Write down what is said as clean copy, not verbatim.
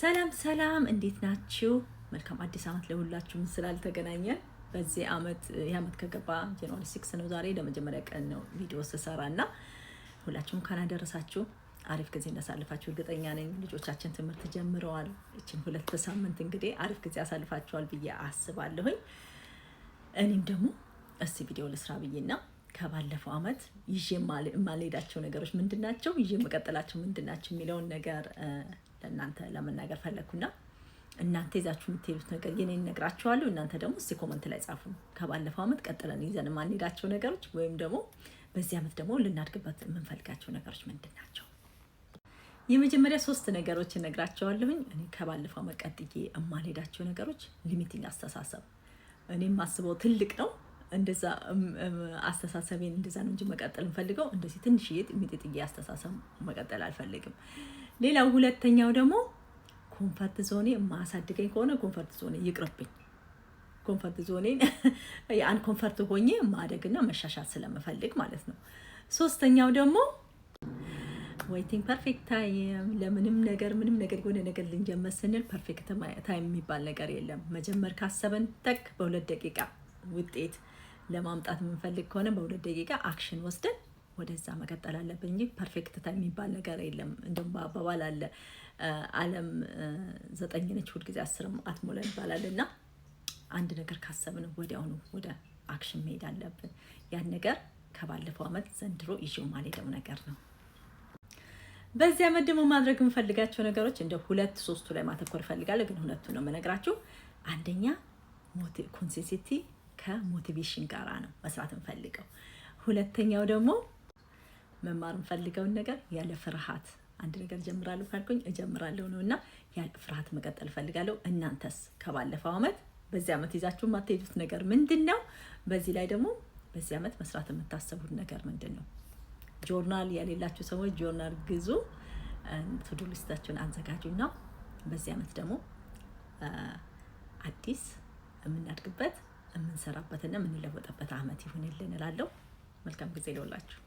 ሰላም ሰላም፣ እንዴት ናችሁ? መልካም አዲስ ዓመት ለሁላችሁም። ስላልተገናኘን በዚህ ዓመት፣ ይህ ዓመት ከገባ January 6 ነው። ዛሬ ለመጀመሪያ ቀን ነው ቪዲዮ ስሰራ እና ሁላችሁም እንኳን አደረሳችሁ። አሪፍ ጊዜ እንዳሳልፋችሁ እርግጠኛ ነኝ። ልጆቻችን ትምህርት ጀምረዋል። ይችን 2 ሳምንት እንግዲህ አሪፍ ጊዜ አሳልፋችኋል ብዬ አስባለሁኝ። እኔም ደግሞ እስቲ ቪዲዮ ልስራ ብዬና ከባለፈው ዓመት ይዤ የማልሄዳቸው ነገሮች ምንድን ናቸው፣ ይዤ የምቀጥላቸው ምንድን ናቸው የሚለውን ነገር ለእናንተ ለመናገር ፈለግኩና እናንተ ይዛችሁ የምትሄዱት ነገር የኔን እነግራችኋለሁ። እናንተ ደግሞ እስቲ comment ላይ ጻፉ። ከባለፈው ዓመት ቀጥለን ይዘን የማንሄዳቸው ነገሮች ወይም ደግሞ በዚህ ዓመት ደግሞ ልናድግበት የምንፈልጋቸው ነገሮች ምንድን ናቸው? የመጀመሪያ ሶስት ነገሮች እነግራችኋለሁኝ። እኔ ከባለፈው ዓመት ቀጥዬ የማልሄዳቸው ነገሮች limiting አስተሳሰብ። እኔ የማስበው ትልቅ ነው፣ እንደዛ አስተሳሰቤን እንደዛ ነው እንጂ መቀጠል የምፈልገው እንደዚህ ትንሽዬ ሚጢጥዬ አስተሳሰብ መቀጠል አልፈልግም። ሌላው ሁለተኛው ደግሞ comfort zone ኤ የማያሳድገኝ ከሆነ comfort zone ኤ ይቅርብኝ። Comfort zone ኤን ያን comfort ሆኜ ማደግና መሻሻል ስለምፈልግ ማለት ነው። ሶስተኛው ደግሞ waiting perfect time። ለምንም ነገር፣ ምንም ነገር፣ የሆነ ነገር ልንጀምር ስንል perfect time የሚባል ነገር የለም። መጀመር ካሰብን ተክ በ2 ደቂቃ ውጤት ለማምጣት የምንፈልግ ከሆነ በ2 ደቂቃ action ወስደን ወደዛ መቀጠል አለብን እንጂ perfect time የሚባል ነገር የለም። እንደውም በአባባል አለ፣ ዓለም 9 ነች፣ ሁልጊዜ 10ም አትሞላ ይባላል። እና አንድ ነገር ካሰብን ወዲያውኑ ወደ action መሄድ አለብን። ያን ነገር ከባለፈው ዓመት ዘንድሮ ይዤው ማልሄደው ነገር ነው። በዚህ ዓመት ደግሞ ማድረግ የምፈልጋቸው ነገሮች እንደ ሁለት ሶስቱ ላይ ማተኮር እፈልጋለሁ፣ ግን ሁለቱ ነው የምነግራችሁ። አንደኛ consistency ከ motivation ጋራ ነው መስራት የምፈልገው። ሁለተኛው ደግሞ መማር የምፈልገውን ነገር ያለ ፍርሃት፣ አንድ ነገር እጀምራለሁ ካልኩኝ እጀምራለሁ ነው እና ያለ ፍርሃት መቀጠል እፈልጋለሁ። እናንተስ ከባለፈው ዓመት በዚህ ዓመት ይዛችሁ የማትሄዱት ነገር ምንድን ነው? በዚህ ላይ ደግሞ በዚህ ዓመት መስራት የምታስቡት ነገር ምንድን ነው? ጆርናል የሌላችሁ ሰዎች ጆርናል ግዙ፣ to-do list ኣችሁን አዘጋጁና በዚህ ዓመት ደግሞ አዲስ የምናድግበት፣ የምንሰራበትና የምንለወጥበት ዓመት ይሁንልን እላለሁ። መልካም ጊዜ ይሁንላችሁ።